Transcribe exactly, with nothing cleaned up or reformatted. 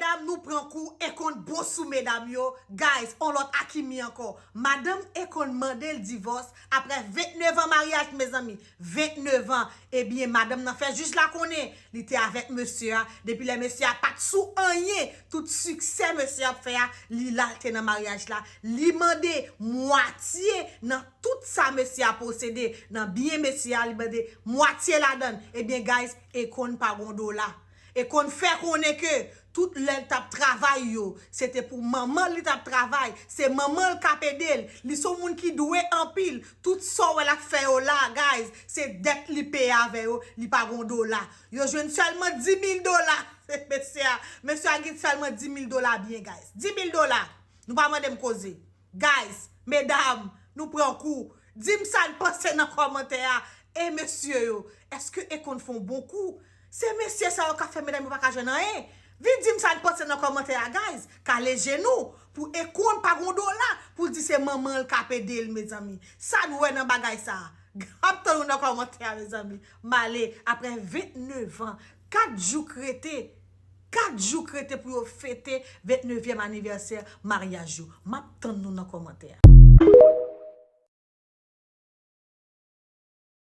Medam, nou pran kou, Akon bon sou medam yo. Guys, on lòt Akimi ankò. Madanm Akon mande l divòs apre vennèf an maryaj, mezanmi. Vennèf an. Ebyen, madanm nan fè jij la konnen li te avèk mesye a. Depi lè mesye a pa t sou anyen, tout siksè mesye a ap fè a, li la l te nan maryaj la. Li mande mwatye nan tout sa mesye a posede, nan byen mesye a, li mande mwatye ladan l. Ebyen, guys, Akon pa gon dola. Akon fè konnen ke tout lè l t ap travay yo, se te pou manman l li t ap travay, se manman l k ap ede l, li se yon moun ki dwe anpil, tout sa w wè l ap fè yo la, guys, se dèt li peye avè yo, li pa gon dola. Yo jwenn sèlman dis mil dola. Mesye a, mesye a gen sèlman dis mil dola byen, guys. Dis mil dola. Nou pa mande m koze. Guys, medam, nou pran kou. Di m sa n panse nan kòmantè a. E mesye yo, èske Akon fè yon bon kou? Se mesye sa yo k ap fè medam yo pa ka jwenn anyen. Vin di m sa n panse nan kòmantè a, guys. Kale je nou pou Akon pa gon dola pou l di se manman l k ap ede l, mezanmi. Sa n wè nan bagay sa a? M ap tann nou nan kòmantè a, mezanmi. M ale apre vennèf an. Kat jou k rete. Kat jou k rete pou yo fete vennèf yèm anivèsè maryaj yo. M ap tann nou nan kòmantè a.